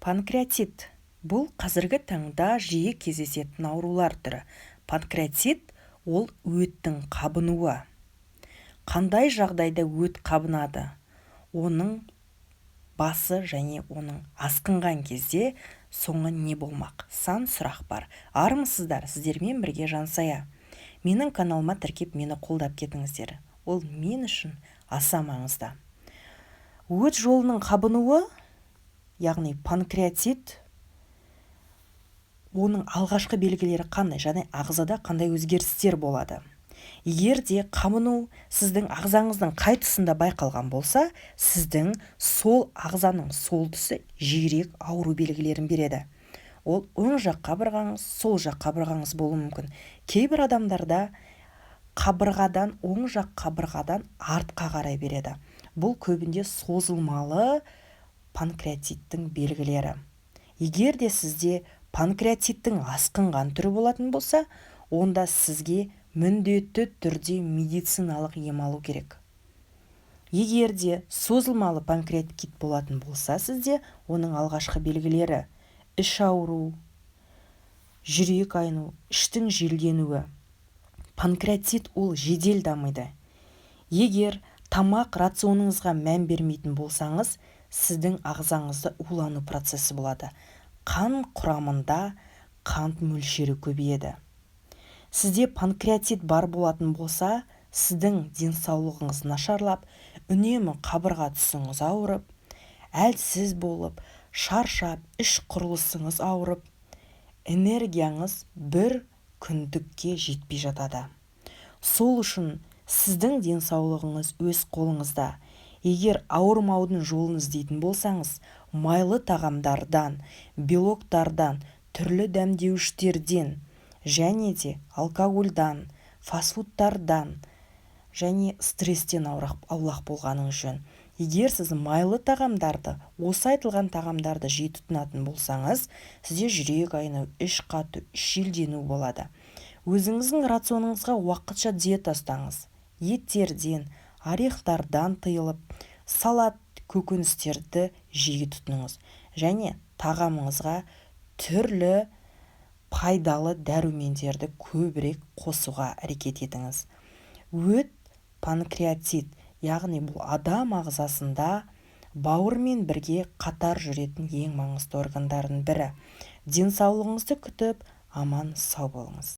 Панкреатит – бұл қазіргі таңда жиі кездесетін аурулар түрі. Панкреатит – ол өттің қабынуы. Қандай жағдайда өт қабынады, оның басы және оның асқынған кезде соңы не болмақ? Сан сұрақ бар. Армысыздар, сіздермен бірге Жансая. Менің каналыма тіркеп, мені қолдап кетіңіздер, ол мен үшін аса маңызды. Өт жолының қабынуы, яғни панкреатит, оның алғашқы белгілері қандай және ағзада қандай өзгерістер болады? Егер де қабыну сіздің ағзаңыздың қай тұсында байқалған болса, сіздің сол ағзаның сол тұсы жиірек ауру белгілерін береді. Ол оң жақ қабырғаңыз, сол жақ қабырғаңыз болуы мүмкін. Кейбір адамдарда қабырғадан, оң жақ қабырғадан артқа қарай береді. Бұл көбінде созылмалы панкреатиттің белгілері. Егер де сізде панкреатиттің асқынған түрі болатын болса, онда сізге міндетті түрде медициналық ем алу керек. Егер де созылмалы панкреатит болатын болса сізде, оның алғашқы белгілері: іш ауру, жүрек айну, іштің желденуі. Панкреатит ол жедел дамиды. Егер тамақ рационыңызға мән бермейтін болсаңыз, сіздің ағзаңызда улану процесі болады, қан құрамында қант мөлшері көбейеді. Сізде панкреатит бар болатын болса, сіздің денсаулығыңыз нашарлап, үнемі қабырға тұсыңыз ауырып, әлсіз болып, шаршап, іш құрылысыңыз ауырып, энергияңыз бір күндікке жетпей жатады. Сол үшін сіздің денсаулығыңыз өз қолыңызда. Егер ауырмаудың жолын іздейтін болсаңыз, майлы тағамдардан, белоктардан, түрлі дәмдеуіштерден және де алкогольдан, фастфудтардан және стресстен аулақ болғаныңыз жөн. Егер сіз майлы тағамдарды, осы айтылған тағамдарды жиі тұтынатын болсаңыз, сізде жүрек айну, іш қату, іш желдену болады. Өзіңіздің рационыңызға уақытша диета ұстаңыз. Еттерден, орехтардан тыйылып, салат, көкөністерді жиі тұтыныңыз және тағамыңызға түрлі пайдалы дәрумендерді көбірек қосуға әрекет етіңіз. Өт панкреатит, яғни бұл адам ағзасында бауырмен бірге қатар жүретін ең маңызды органдардың бірі. Денсаулығыңызды күтіп, аман сау болыңыз.